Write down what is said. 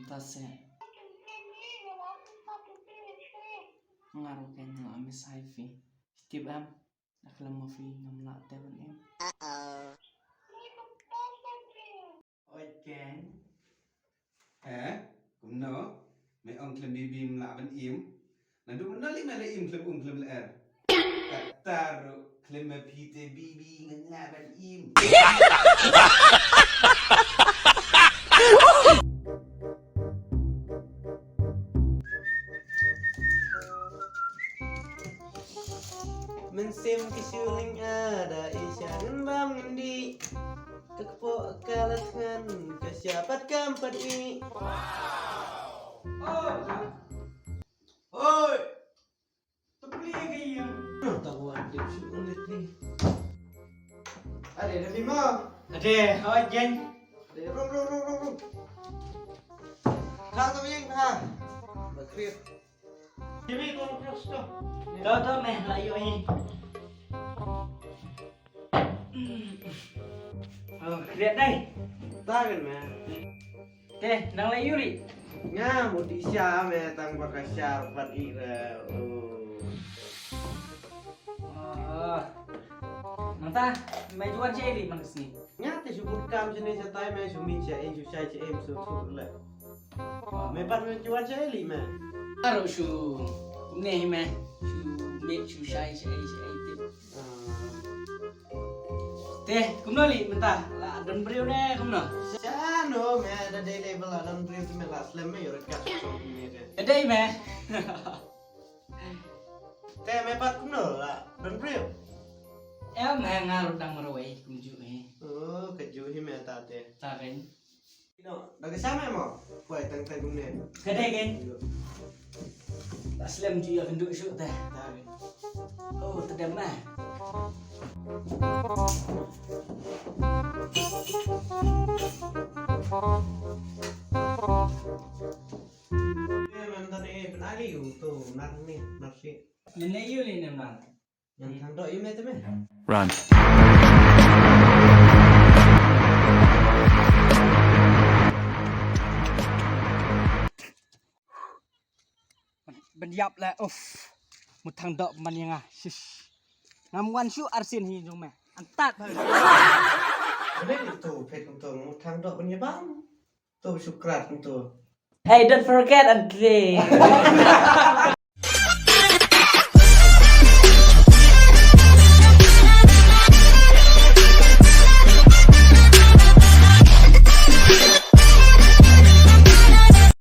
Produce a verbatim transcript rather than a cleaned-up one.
Ta se. Nga ruh kein nga miss hi phi. Tip em. Dak lem ma phi ngam lah te ban im. Oi kein. Eh, kumno? Me ong khlem bibi ym lah ban im. Naduh mynno lei me la im khlem um khlem lyer? Kata ruh khlem ma phi te bibi ngan lah ban im. Mynsiem ki shu lyngada i sha ngan bam ngan dih. Ka kpoh ka la thngan ka sha pat kam pat i. Oi. Tepli ka ïing. Ta wan dip shu ulit ni. Ade, da bima. Ade, hoi jen. Ade, rum, rum, rum, rum, rum. Kha ta ïing kha. Ba kriat. Jimmy, kong kriat sto. To, to, meh, la ïoh hi. Oh, kriat dei. Ta kan meh. Te, nang leh ïuli. Nga mut i sha me tang ba ka shar pat i re. Oh. Oh. Nangta, me ju wan sha ili man ka sngi. Nga te shu bun kam shane shatai me shu mih sha ei shu shai sha ei shu shu le. Oh. Me pat me ju wan sha ili me. Aro shu. Kumne hi me. Shu mih shu shai sha ei sha ei tip. Ah. Te, kumno li mynta? La don briew ne kumno? Shano me da dei level la don briew te me la slem me ïoh ryngkat shuh kumne te. Ka dei me. Te me pat kumno la don briew? Em he nga ruh dang marwei kumjuh hi. Oh, kajuh hi me ta te. Ta kein. Ino, da ka shah me mo? Poi tang tang kumne. Ka dei kein. La slem ju ïa kynduh shuh te. Oh, te dem eh. Eh, man tang eh, pynali u to, nar ni, nar si. Nene yu li ne man. Ngan thang doh ïa me te me. Run. Ban ïap le, uff. Mut thang doh man ïa nga. Shish. Ngam wan shuh arsien hi jong me. Antat. Ane tu phet tu mut thang doh ban ïa bang. Tu sukrat tu. Hey, don't forget and play.